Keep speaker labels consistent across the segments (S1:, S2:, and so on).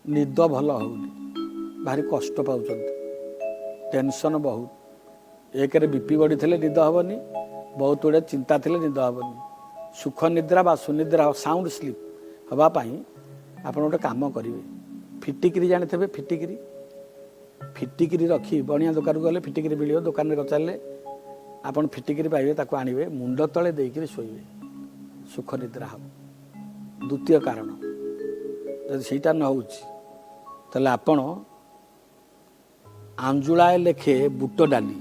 S1: ନିଦ ଭଲ ହେଉନି, ଭାରି କଷ୍ଟ ପାଉଛନ୍ତି, ଟେନସନ୍ ବହୁତ। ଏକରେ ବିପି ବଢ଼ିଥିଲେ ନିଦ ହେବନି, ବହୁତ ଗୁଡ଼ିଏ ଚିନ୍ତା ଥିଲେ ନିଦ ହେବନି। ସୁଖ ନିଦ୍ରା ବା ସୁନିଦ୍ରା, ସାଉଣ୍ଡ ସ୍ଲିପ୍ ହେବା ପାଇଁ ଆପଣ ଗୋଟେ କାମ କରିବେ। ଫିଟିକିରି ଜାଣିଥିବେ, ଫିଟିକିରି, ଫିଟିକିରି ରଖି ବଣିଆ ଦୋକାନକୁ ଗଲେ ଫିଟିକିରି ମିଳିବ। ଦୋକାନରେ ପଚାରିଲେ ଆପଣ ଫିଟିକିରି ପାଇବେ, ତାକୁ ଆଣିବେ, ମୁଣ୍ଡ ତଳେ ଦେଇକିରି ଶୋଇବେ, ସୁଖ ନିଦ୍ରା ହେବ। ଦ୍ୱିତୀୟ କାରଣ, ଯଦି ସେଇଟା ନ ହେଉଛି ତାହେଲେ ଆପଣ ଆଞ୍ଜୁଳାଏ ଲେଖେ ବୁଟ ଡାଲି,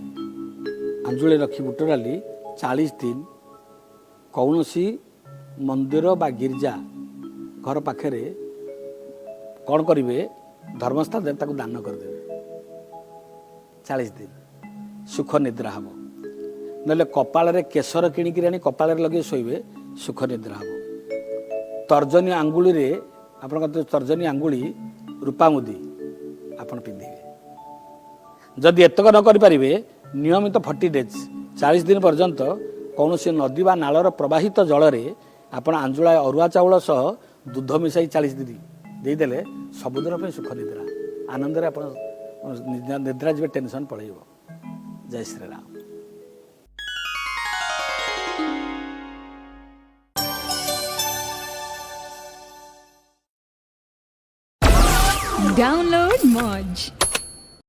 S1: ଆଞ୍ଜୁଳେ ରଖି ବୁଟ ଡାଲି 40 ଦିନ କୌଣସି ମନ୍ଦିର ବା ଗିର୍ଜା ଘର ପାଖରେ କ'ଣ କରିବେ, ଧର୍ମସ୍ଥାନରେ ତାକୁ ଦାନ କରିଦେବେ। 40 ଦିନ ସୁଖ ନିଦ୍ରା ହେବ। ନହେଲେ କପାଳରେ କେଶର କିଣିକିରି ଆଣି କପାଳରେ ଲଗେଇ ଶୋଇବେ, ସୁଖ ନିଦ୍ରା ହେବ। ତର୍ଜନୀ ଆଙ୍ଗୁଳିରେ, ଆପଣଙ୍କ ତର୍ଜନୀ ଆଙ୍ଗୁଳି ରୂପାମୁଦି ଆପଣ ପିନ୍ଧିବେ। ଯଦି ଏତକ ନ କରିପାରିବେ, ନିୟମିତ 40 ଡେଜ୍, 40 ଦିନ ପର୍ଯ୍ୟନ୍ତ କୌଣସି ନଦୀ ବା ନାଳର ପ୍ରବାହିତ ଜଳରେ ଆପଣ ଆଞ୍ଜୁଳା ଅରୁଆ ଚାଉଳ ସହ ଦୁଧ ମିଶାଇ 40 ଦିନ ଦେଇଦେଲେ ସବୁଦିନ ପାଇଁ ସୁଖ ନିଦ୍ରା, ଆନନ୍ଦରେ ଆପଣ ନିଦ୍ରା ଯିବେ, ଟେନସନ୍ ପଳେଇବ। ଜୟ ଶ୍ରୀରାମ।
S2: Download Moj.